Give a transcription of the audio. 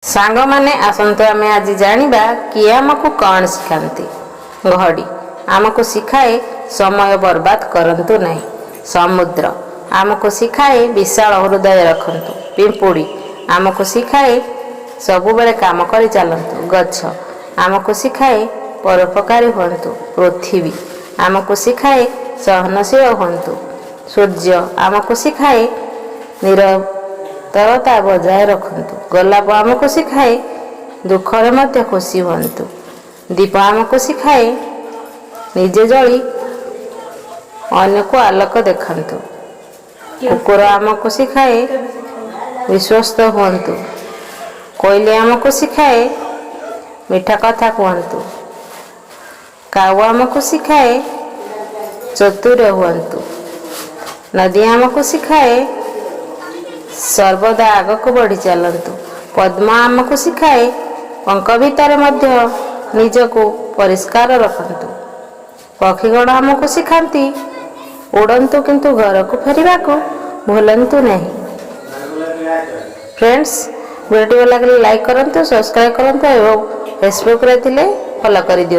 ସାଙ୍ଗମାନେ, ଆସନ୍ତୁ ଆମେ ଆଜି ଜାଣିବା କିଏ ଆମକୁ କ'ଣ ଶିଖାନ୍ତି। ଘଡ଼ି ଆମକୁ ଶିଖାଏ, ସମୟ ବର୍ବାଦ କରନ୍ତୁ ନାହିଁ। ସମୁଦ୍ର ଆମକୁ ଶିଖାଏ, ବିଶାଳ ହୃଦୟ ରଖନ୍ତୁ। ପିମ୍ପୁଡ଼ି ଆମକୁ ଶିଖାଏ, ସବୁବେଳେ କାମ କରି ଚାଲନ୍ତୁ। ଗଛ ଆମକୁ ଶିଖାଏ, ପରୋପକାରୀ ହୁଅନ୍ତୁ। ପୃଥିବୀ ଆମକୁ ଶିଖାଏ, ସହନଶୀଳ ହୁଅନ୍ତୁ। ସୂର୍ଯ୍ୟ ଆମକୁ ଶିଖାଏ, ନିରନ୍ତରତା ବଜାୟ ରଖନ୍ତୁ। ଗୋଲାପ ଆମକୁ ଶିଖାଏ, ଦୁଃଖରେ ମଧ୍ୟ ଖୁସି ହୁଅନ୍ତୁ। ଦୀପ ଆମକୁ ଶିଖାଏ, ନିଜେ ଜଳି ଅନ୍ୟକୁ ଆଲୋକ ଦେଖାନ୍ତୁ। କୁକୁର ଆମକୁ ଶିଖାଏ, ବିଶ୍ୱସ୍ତ ହୁଅନ୍ତୁ। କୋଇଲି ଆମକୁ ଶିଖାଏ, ମିଠା କଥା କୁହନ୍ତୁ। କାଉ ଆମକୁ ଶିଖାଏ, ଚତୁର ହୁଅନ୍ତୁ। ନଦୀ ଆମକୁ ଶିଖାଏ, ସର୍ବଦା ଆଗକୁ ବଢ଼ି ଚାଲନ୍ତୁ। ପଦ୍ମ ଆମକୁ ଶିଖାଏ, ପଙ୍କ ଭିତରେ ମଧ୍ୟ ନିଜକୁ ପରିଷ୍କାର ରଖନ୍ତୁ। ପକ୍ଷୀଗଣ ଆମକୁ ଶିଖାନ୍ତି, ଉଡ଼ନ୍ତୁ କିନ୍ତୁ ଘରକୁ ଫେରିବାକୁ ଭୁଲନ୍ତୁ ନାହିଁ। ଫ୍ରେଣ୍ଡସ୍, ଭିଡ଼ିଓଟି ଭଲ ଲାଗିଲେ ଲାଇକ୍ କରନ୍ତୁ, ସବସ୍କ୍ରାଇବ୍ କରନ୍ତୁ ଏବଂ ଫେସବୁକ୍ରେ ଥିଲେ ଫଲୋ କରିଦିଅନ୍ତୁ।